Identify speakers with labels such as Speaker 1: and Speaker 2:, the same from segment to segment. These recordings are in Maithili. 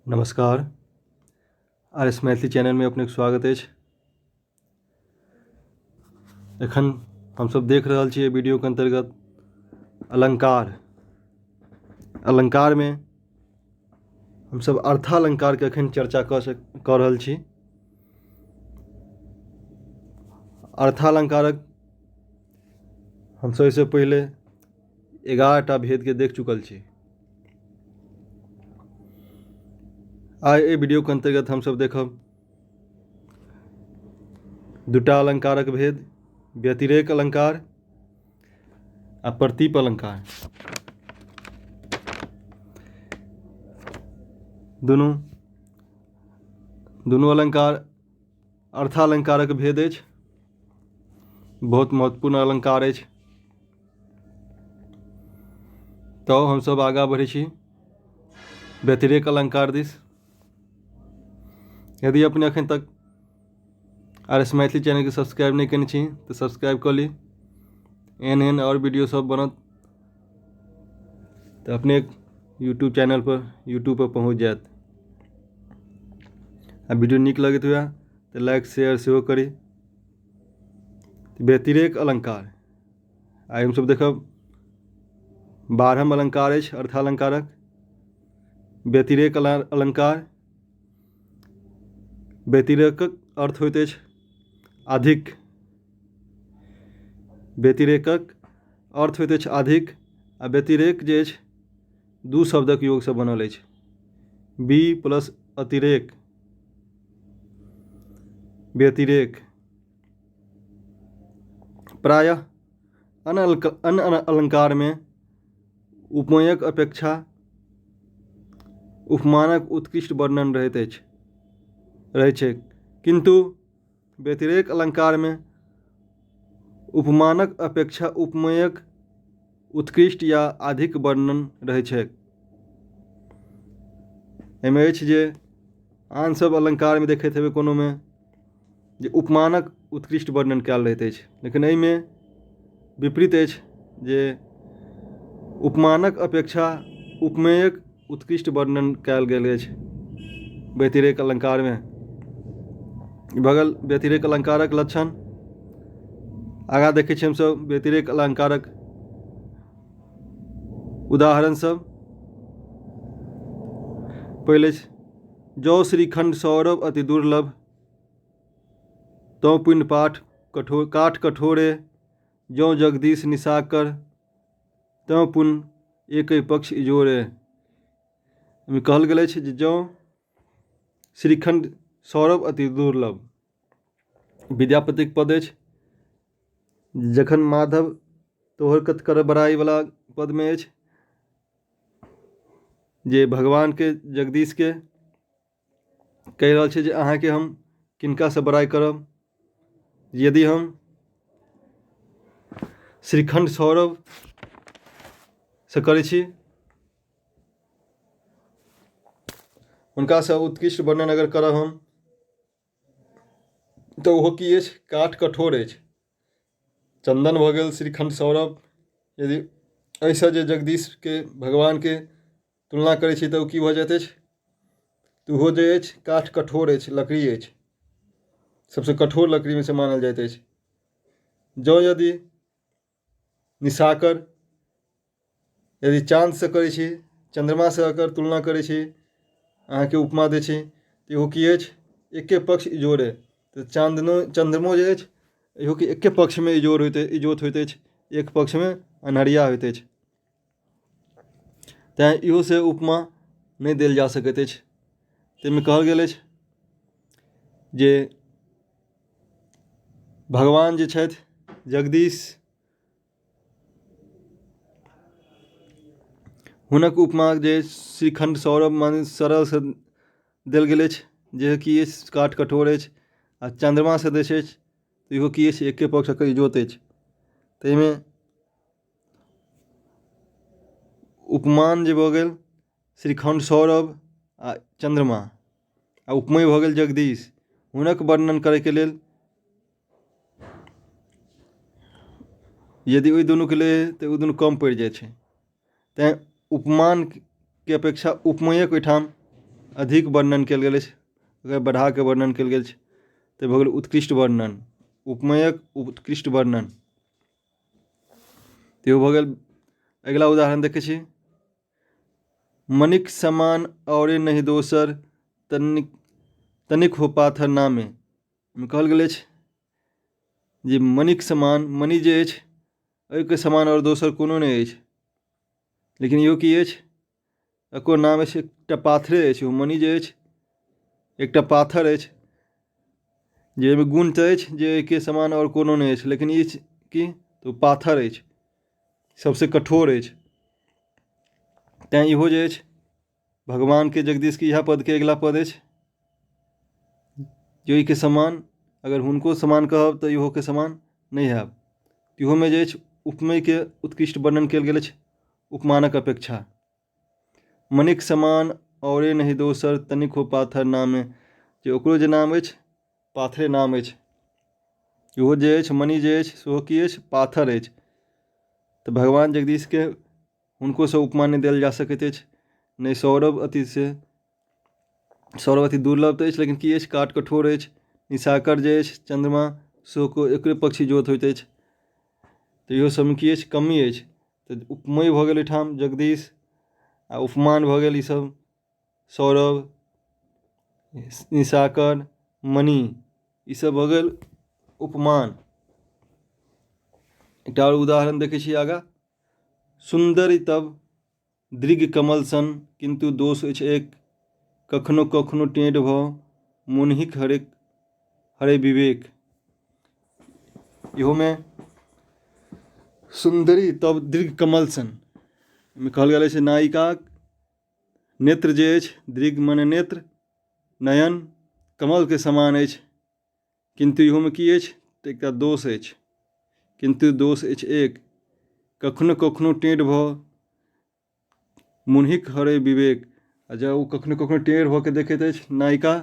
Speaker 1: नमस्कार, आर एस मैथिली चैनलमे अपनेके स्वागत अछि। एखन हमसभ देख रहल छी एहि वीडियोके अन्तर्गत अलङ्कार। अलङ्कारमे हमसभ अर्थालङ्कारके एखन चर्चा कऽ रहल छी। अर्थालङ्कारक हमसभ एहिसँ पहिले 11 टा भेदके देख चुकल छी। आइ एहि वीडियोके अन्तर्गत हमसभ देखब दूटा अलङ्कारक भेद, व्यतिरेक अलङ्कार आ प्रतीप अलङ्कार। दुनू दुनू अलङ्कार अर्थालङ्कारक भेद अछि, बहुत महत्वपूर्ण अलङ्कार अछि। तऽ हमसभ आगाँ बढ़ै छी व्यतिरेक अलङ्कार दिस। यदि अपने एखन तक आर एस मैथिली चैनलके सब्सक्राइब नहि केने छी तऽ सब्सक्राइब कऽ ली। एहन एहन आओर वीडियो सब बनत तऽ अपने यूट्यूब चैनलपर यूट्यूबपर पहुँच जायत। आ वीडियो नीक लगैत हुए तऽ लाइक शेयर सेहो करी। व्यतिरेक अलङ्कार आइ हमसभ देखब। 12म अलङ्कार अछि अर्थालङ्कारक व्यतिरेक अलङ्कार। व्यतिरेकक अर्थ होइत अछि अधिक। व्यतिरेकक अर्थ होइत अछि अधिक, आ व्यतिरेक जे अछि दू शब्दक योगसँ बनल अछि, बी प्लस अतिरेक, व्यतिरेक। प्रायः अन्य अलङ्कारमे उपमेयक अपेक्षा उपमानक उत्कृष्ट वर्णन रहैत अछि रहैत छैक, किन्तु व्यतिरेक अलङ्कारमे उपमानक अपेक्षा उपमेयक उत्कृष्ट या अधिक वर्णन रहैत छैक। एहिमे अछि जे आन सब अलङ्कारमे देखैत हेबै कोनोमे जे उपमानक उत्कृष्ट वर्णन कयल रहैत अछि, लेकिन एहिमे विपरीत अछि जे उपमानक अपेक्षा उपमेयक उत्कृष्ट वर्णन कयल गेल अछि व्यतिरेक अलङ्कारमे। भऽ गेल व्यतिरेक अलङ्कारक लक्षण। आगाँ देखै छी हमसभ व्यतिरेक अलङ्कारक उदाहरण सब। पहिले जौ श्रीखंड सौरभ अति दुर्लभ, तौं पुण्य पाठ कठोर काठ कठोरे, जौं जगदीश निशाकर तौं पुण्य एके पक्ष इजोरे। एहिमे कहल गेल अछि जे जौं श्रीखंड सौरभ अति दुर्लभ, विद्यापतिक पद अछि। जखन माधव तोहर कत कर बड़ाई वाला पदमे अछि जे भगवानके जगदीशके कहि रहल छै जे अहाँके हम किनकासँ बड़ाइ करब, यदि हम श्रीखण्ड सौरभसँ करै छी, हुनकासँ उत्कृष्ट वर्णन अगर करब हम तऽ ओहो की अछि, काठ कठोर अछि। चन्दन भऽ गेल श्रीखण्ड सौरभ, यदि एहिसँ जे जगदीशके भगवानके तुलना करै छी तऽ ओ की भऽ जाइत अछि, तऽ ओहो जे अछि काठ कठोर अछि, लकड़ी अछि, सबसँ कठोर लकड़ीमे से मानल जाइत अछि। जँ यदि निशाकर यदि चाँदसँ करै छी, चन्द्रमासँ अगर तुलना करै छी, अहाँके उपमा दै छी, तऽ इहो की अछि, एके पक्ष इजोर अइ। तऽ चाँदनो चन्द्रमो जे अछि इहो कि एके पक्षमे इजोर होइत इजोत होइत अछि, एक पक्षमे अन्हरिया होइत अछि। तैँ इहो से उपमा नहि देल जा सकैत अछि। ताहिमे कहल गेल अछि जे भगवान जे छथि जगदीश, हुनक उपमा जे श्रीखण्ड सौरभ माने सरलसँ देल गेल अछि, जे कि अछि काठ कठोर अछि, आ चन्द्रमासँ दै अछि तऽ इहो की अछि, एके पक्षक इजोत अछि। ताहिमे उपमान जे भऽ गेल श्रीखण्ड सौरभ आ चन्द्रमा, आ उपमेय भऽ गेल जगदीश, हुनक वर्णन करैके लेल यदि ओहि दुनूके लेल तऽ ओ दुनू कम पड़ि जाइ छै। तैँ उपमानके अपेक्षा उपमेयक ओहिठाम अधिक वर्णन कयल गेल अछि, ओकरा बढ़ा कऽ वर्णन कयल गेल छै, तऽ भऽ गेल उत्कृष्ट वर्णन, उपमेयक उत्कृष्ट वर्णन। तऽ भऽ गेल। अगिला उदाहरण देखै छी। मणिक समान औरे नहि दोसर, तनिक तनिक हो पाथर नामे। ओहिमे कहल गेल अछि जे मणिक समान, मणि जे अछि ओहिके समान आओर दोसर कोनो नहि अछि, लेकिन इहो की अछि? एकर नाम अछि एकटा पाथरे अछि। ओ मणि जे अछि एकटा पाथर अछि, जे ओहिमे गुण तऽ अछि जे एहिके समान आओर कोनो नहि अछि, लेकिन ई की तऽ ओ पाथर अछि, सभसँ कठोर अछि। तैँ इहो जे अछि भगवानके जगदीशके इएह पदके अगिला पद अछि जे ओहिके समान, अगर हुनको समान कहब तऽ इहोके समान नहि हैब। इहोमे जे अछि उपमेयके उत्कृष्ट वर्णन कयल गेल अछि उपमानक अपेक्षा। मणिक समान औरे नहि दोसर, तनिक हो पाथर नामे, जे ओकरो जे नाम अछि पाथरे नाम अछि। इहो जे अछि मणि जे अछि सेहो की अछि? पाथर अछि। तऽ भगवान जगदीशके हुनकोसँ उपमा नहि देल जा सकैत अछि, नहि सौरभ अतिसँ, सौरभ अति दुर्लभ तऽ अछि, लेकिन की अछि? काट कठोर अछि। निशाकर जे अछि चन्द्रमा सेहो एकरे पक्षी जोत होइत अछि। तऽ इहो सभमे की अछि? कमी अछि। तऽ उपमेय भऽ गेल एहिठाम जगदीश आ उपमान भऽ गेल ईसभ सौरभ, निशाकर, मणि, ईसभ भऽ गेल उपमान। एकटा आओर उदाहरण देखै छी आगाँ। सुन्दरि तब दृग कमल सन, किन्तु दोष अछि एक, कखनो कखनो टेढ़ भऽ मोनहिक हरे हरे विवेक। इहोमे सुन्दरी तब दृग कमल सन, ओहिमे कहल गेल अछि नायिकाक नेत्र जे अछि, दृग मने नेत्र, नयन कमलके समान अछि, किन्तु इहोमे की अछि? तऽ एकटा दोष अछि। किन्तु दोष अछि एक, कखनो कखनो टेढ़ भऽ मुन्हिक हरै विवेक। आ जँ ओ कखनो कखनो टेढ़ भऽ कऽ देखैत अछि नायिका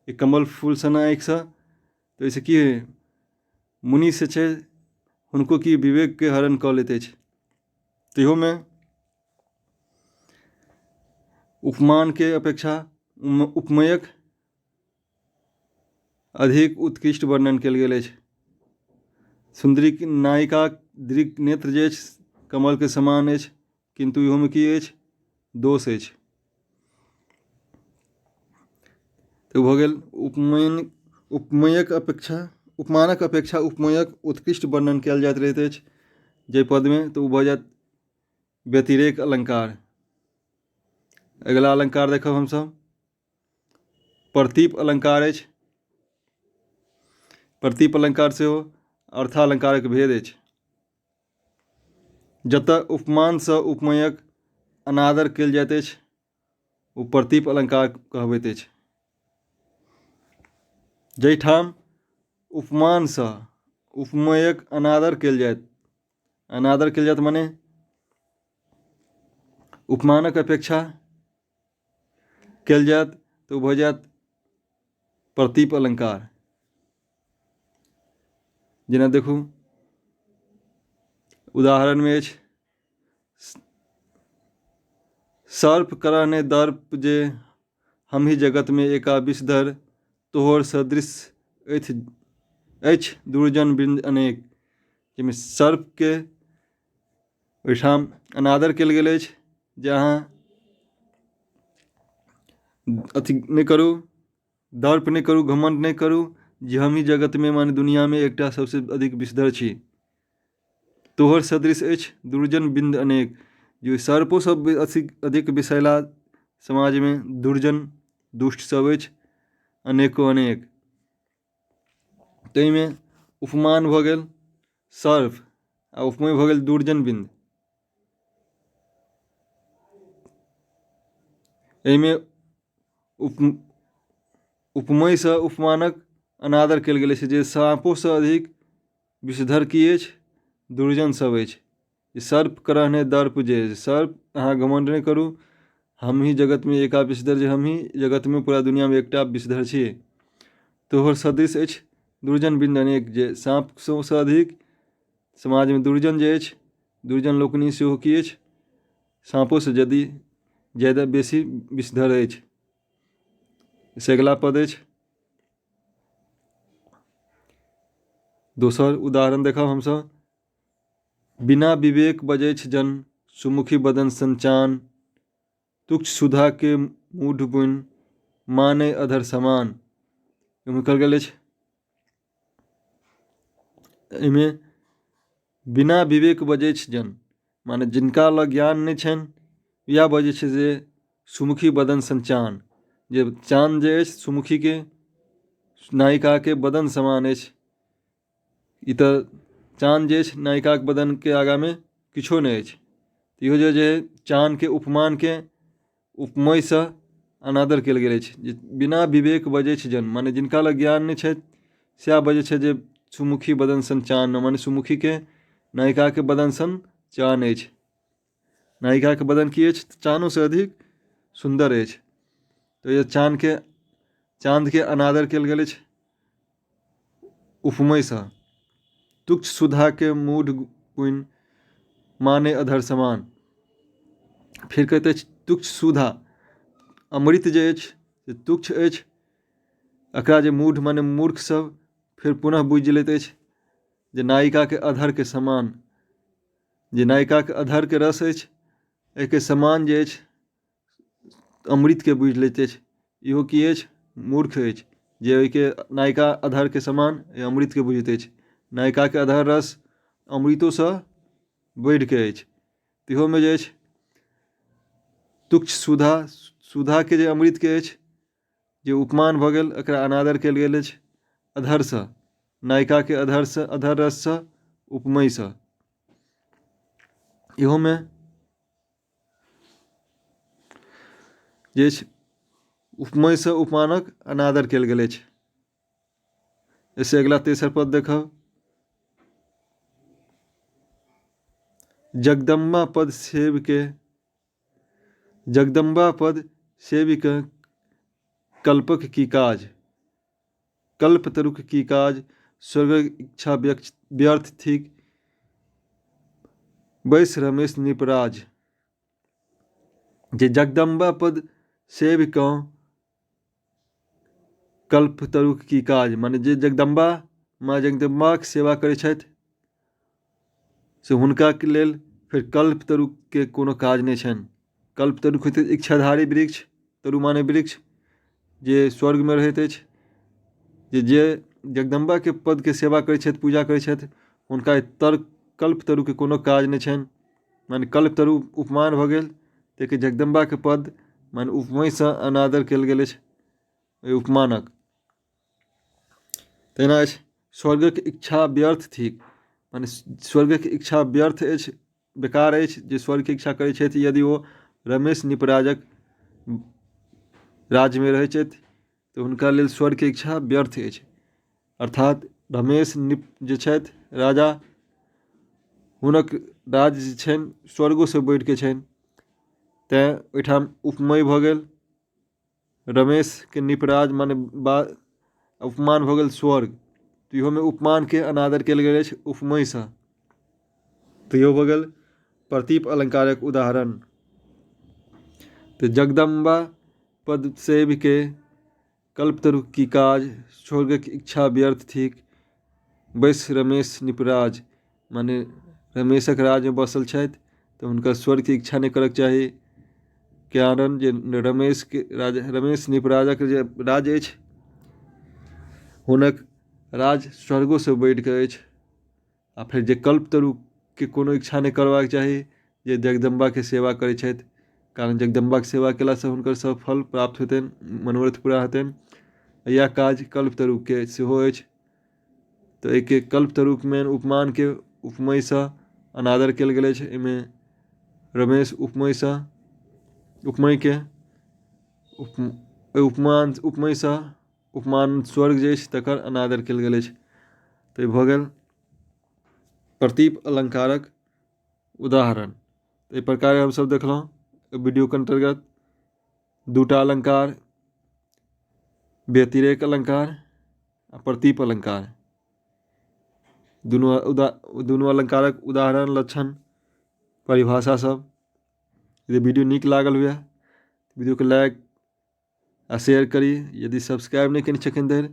Speaker 1: ई कमल फूल सन आँखिसँ, तऽ ओहिसँ की मुनि से छै हुनको की विवेकके हरण कऽ लैत अछि। तऽ इहोमे उपमानके अपेक्षा उपमेयक अधिक उत्कृष्ट वर्णन कयल गेल अछि। सुन्दरी नायिकाक दृग नेत्र जे अछि कमलके समान अछि, किन्तु इहोमे की अछि? दोष अछि। तऽ भऽ गेल उपमेय, उपमेयक अपेक्षा उपमानक अपेक्षा उपमेयक उत्कृष्ट वर्णन कयल जाइत रहैत अछि जाहि पदमे, तऽ ओ भऽ जायत व्यतिरेक अलङ्कार। अगिला अलङ्कार देखब हमसभ प्रतीप अलङ्कार अछि। प्रतीप अलङ्कार सेहो अर्थालङ्कारक भेद अछि, जतय उपमानसँ उपमेयक अनादर कयल जाइत अछि ओ प्रतीप अलङ्कार कहबैत अछि। जाहिठाम उपमानसँ उपमेयक अनादर कयल जायत, अनादर कयल जायत मने उपमानक अपेक्षा कयल जायत, तऽ ओ भऽ जायत प्रतीप अलङ्कार। जेना देखू उदाहरणमे अछि, सर्प करहने दर्प जे हमही जगतमे एका विषधर, तोहर सदृश अछि अछि दुर्जन वृन्द अनेक। जाहिमे सर्पके ओहिठाम अनादर कयल गेल अछि जे अहाँ अथी नहि करू, दर्प नहि करू, घमण्ड नहि करू, जे हमही जगतमे माने दुनिआँमे एकटा सभसँ अधिक विषधर छी, तोहर सदृश अछि दुर्जन वृन्द अनेक। जे सर्पो सब अधिक विषैला समाजमे दुर्जन दुष्ट सब अछि अनेको अनेक। ताहिमे उपमान भऽ गेल सर्प आ उपमेय भऽ गेल दुर्जन वृन्द। एहिमे उप उपमेयसँ उपमानक अनादर कयल गेल अछि जे साँपोसँ अधिक विषधर की अछि? दुर्जन सब अछि। सर्प करहने दर्प जे सर्प अहाँ घमण्ड नहि करू, हमही जगतमे एका विषधर, जे हमही जगतमे पूरा दुनिआँमे एकटा विषधर छी, तोहर सदृश अछि दुर्जन वृन्द अनेक। जे साँपसँ अधिक समाजमे दुर्जन जे अछि, दुर्जन लोकनि सेहो की अछि? साँपोसँ यदि ज्यादा बेसी विषधर अछि। से अगिला पद अछि। दोसर उदाहरण देखब हमसभ। बिना विवेक बजैछ जन सुमुखी बदन संचान, तुच्छ सुधाके मूढ़ बुनि मानै अधर समान। एहिमे कहल गेल अछि, एहिमे बिना विवेक बजैछ जन, माने जिनका लग ज्ञान नहि छनि इएह बजै छै जे सुमुखी बदन सन चान, जे चान जे अछि सुमुखीके नायिकाके बदन समान अछि। ई तऽ चान जे अछि नायिकाके बदनके आगाँमे किछो नहि अछि। इहो जे जे चानके उपमानके उपमयसँ अनादर कयल गेल अछि जे बिना विवेक बजै छै जन, माने जिनका लग ज्ञान नहि छथि सएह बजै छै जे सुमुखी बदन सन चान, माने सुमुखीके नायिकाके बदन सन चान अछि। नायिकाके बदन की अछि? चानोसँ अधिक सुन्दर अछि। तऽ ई चानके चाँदके अनादर कयल गेल अछि उपमयसँ। तुच्छ सुधाके मूढ़ पुनि माने अधर समान। फेर कहैत अछि तुच्छ सुधा, अमृत जे अछि से तुच्छ अछि, एकरा जे मूढ़ माने मूर्ख सब फेर पुनः बुझि लैत अछि जे नायिकाके अधरके समान, जे नायिकाके अधरके रस अछि एहिके समान जे अछि अमृतके बुझि लैत अछि। इहो की अछि? मूर्ख अछि जे ओहिके नायिका अधरके समान अमृतके बुझैत अछि। नायिकाके अधर रस अमृतोसँ बढ़िके अछि। इहोमे जे अछि तुच्छ सुधा, सुधाके जे अमृतके अछि जे उपमान भऽ गेल, एकरा अनादर कयल गेल अछि अधरसँ, नायिकाके अधरसँ, अधर रससँ, उपमयसँ। इहोमे जे अछि उपमयसँ उपमानक अनादर कयल गेल अछि। एहिसँ अगिला तेसर पद देखब। जगदम्बा पद सेवके, जगदम्बा पद सेविके कल्पक की काज, कल्पतरुक की काज, स्वर्गक इच्छा व्यर्थ थिक, बैस रमेश नृपराज। जे जगदम्बा पद सेविकँ कल्पतरुक की काज, माने जे जगदम्बा माँ जगदम्बाके सेवा करै छथि से हुनका लेल फेर कल्पतरुके कोनो काज नहि छनि। कल्पतरुक होइत अछि इच्छाधारी वृक्ष, तरु माने वृक्ष, जे स्वर्गमे रहैत अछि। जे जे जगदम्बाके पदके सेवा करै छथि, पूजा करै छथि, हुनका तर कल्पतरुके कोनो काज नहि छनि। माने कल्पतरु उपमान भऽ गेल, ताहिके जगदम्बाके पद माने उपमयसँ अनादर कयल गेल अछि ओहि उपमानक। तहिना अछि स्वर्गक इच्छा व्यर्थ थिक, माने स्वर्गक इच्छा व्यर्थ अछि, बेकार अछि। जे स्वर्गके इच्छा करै छथि यदि ओ रमेश निपराजक राज्यमे रहै छथि तऽ हुनका लेल स्वर्गके इच्छा व्यर्थ अछि। अर्थात रमेश निप जे छथि राजा, हुनक राज्य जे छनि स्वर्गोसँ बढ़िके छनि, तैँ ओहिठाम उपमय भऽ गेल रमेशके निपराज, माने बा उपमान भऽ गेल स्वर्ग। तऽ इहोमे उपमानके अनादर कयल गेल अछि उपमयसँ। तऽ इहो भऽ गेल प्रतीप अलङ्कारक उदाहरण। तऽ जगदम्बा पद सेविके कल्पतरु की काज, स्वर्गक इच्छा व्यर्थ थिक, बैस रमेश निपराज, माने रमेशक राज्यमे बसल छथि तऽ हुनका स्वर्गके इच्छा नहि करऽके चाही, कारण जे रमेशके राज, रमेश निपराजक जे राज्य अछि हुनक राज स्वर्गोसँ बढ़िकऽ अछि। आ फेर जे कल्पतरुके कोनो इच्छा नहि करबाक चाही जे जगदम्बाके सेवा करै छथि, कारण जगदम्बाके सेवा कयलासँ हुनकर सब फल प्राप्त हेतनि, मनोरथ पूरा हेतनि। इएह काज कल्पतरुके सेहो अछि। तऽ एहिके कल्पतरुकमे उपमानके उपमयसँ अनादर कयल गेल अछि। एहिमे रमेश उपमयसँ उपमयके उप उपमान उपमयसँ उपमान स्वर्ग जे अछि तकर अनादर कयल गेल अछि। तऽ ई भऽ गेल प्रतीप अलङ्कारक उदाहरण। एहि प्रकारे हमसभ देखलहुँ एहि वीडियोके अन्तर्गत दूटा अलङ्कार, व्यतिरेक अलङ्कार आ प्रतीप अलङ्कार। दुनू अलङ्कारक उदाहरण, लक्षण, परिभाषा सब। यदि वीडियो नीक लागल हुए वीडियोके लाइक आ शेयर करी। यदि सब्सक्राइब नहि कयने छी एखन धरि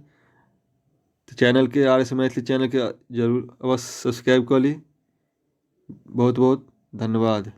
Speaker 1: तऽ चैनलके आर एस मैथिली चैनलके जरूर अवश्य सब्सक्राइब कऽ ली। बहुत बहुत धन्यवाद।